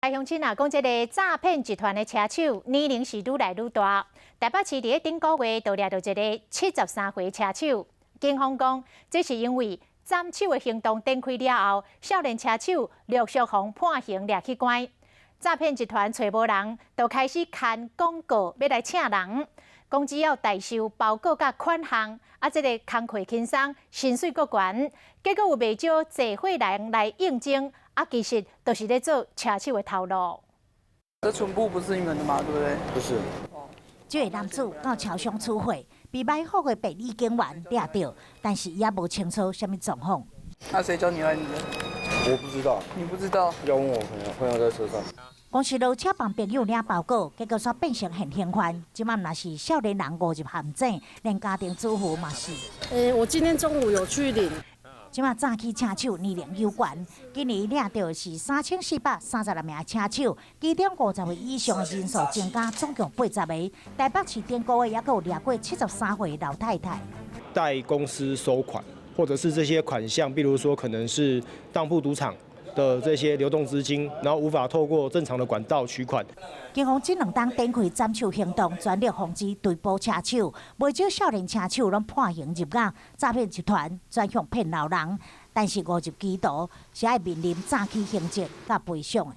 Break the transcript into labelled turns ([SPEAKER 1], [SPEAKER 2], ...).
[SPEAKER 1] 來鄉親啊，講這个詐騙集團的車手年齡是愈來愈大。台北市佇咧頂個月就掠著一个73歲車手。警方講，這是因為斬首的行動展開了後，少年車手陸續予判刑掠去關。詐騙集團揣無人，就開始刊廣告欲來請人，講只要代收包裹佮款項，啊，這个工課輕鬆，薪水閣懸。結果有袂少濟歲人來應徵。啊，其實都是咧做車手的頭路。
[SPEAKER 2] 這全部不是你們的嘛，對不對？
[SPEAKER 3] 不是。
[SPEAKER 4] 這个男子到超商取貨，被埋伏的白衣警員掠著，但是伊也無清楚啥物狀況。
[SPEAKER 2] 那誰叫你來的？
[SPEAKER 3] 我不知道。
[SPEAKER 2] 你不知道？
[SPEAKER 3] 要問我朋友，朋友在車上。
[SPEAKER 4] 講是落車幫朋友領包裹，結果煞變成現行犯。這擺若是少年人誤入陷阱，連家庭主婦嘛是。
[SPEAKER 5] 欸，我今天中午有去領。
[SPEAKER 4] 這擺早起車手年齡有懸，今年掠著是3436名車手，其中50位以上的人數增加，總共80個。台北市頂個月猶閣有掠過73歲老太太。
[SPEAKER 6] 代公司收款，或者是這些款項，比如說可能是當鋪賭場的這些流動資金，然後無法透過正常的管道取款。
[SPEAKER 4] 警方這兩冬展開斬首行動，全力防止追捕車手，袂少少年車手攏判刑入獄，詐騙集團專向騙老人，但是誤入歧途是愛面臨早起刑責佮賠償的。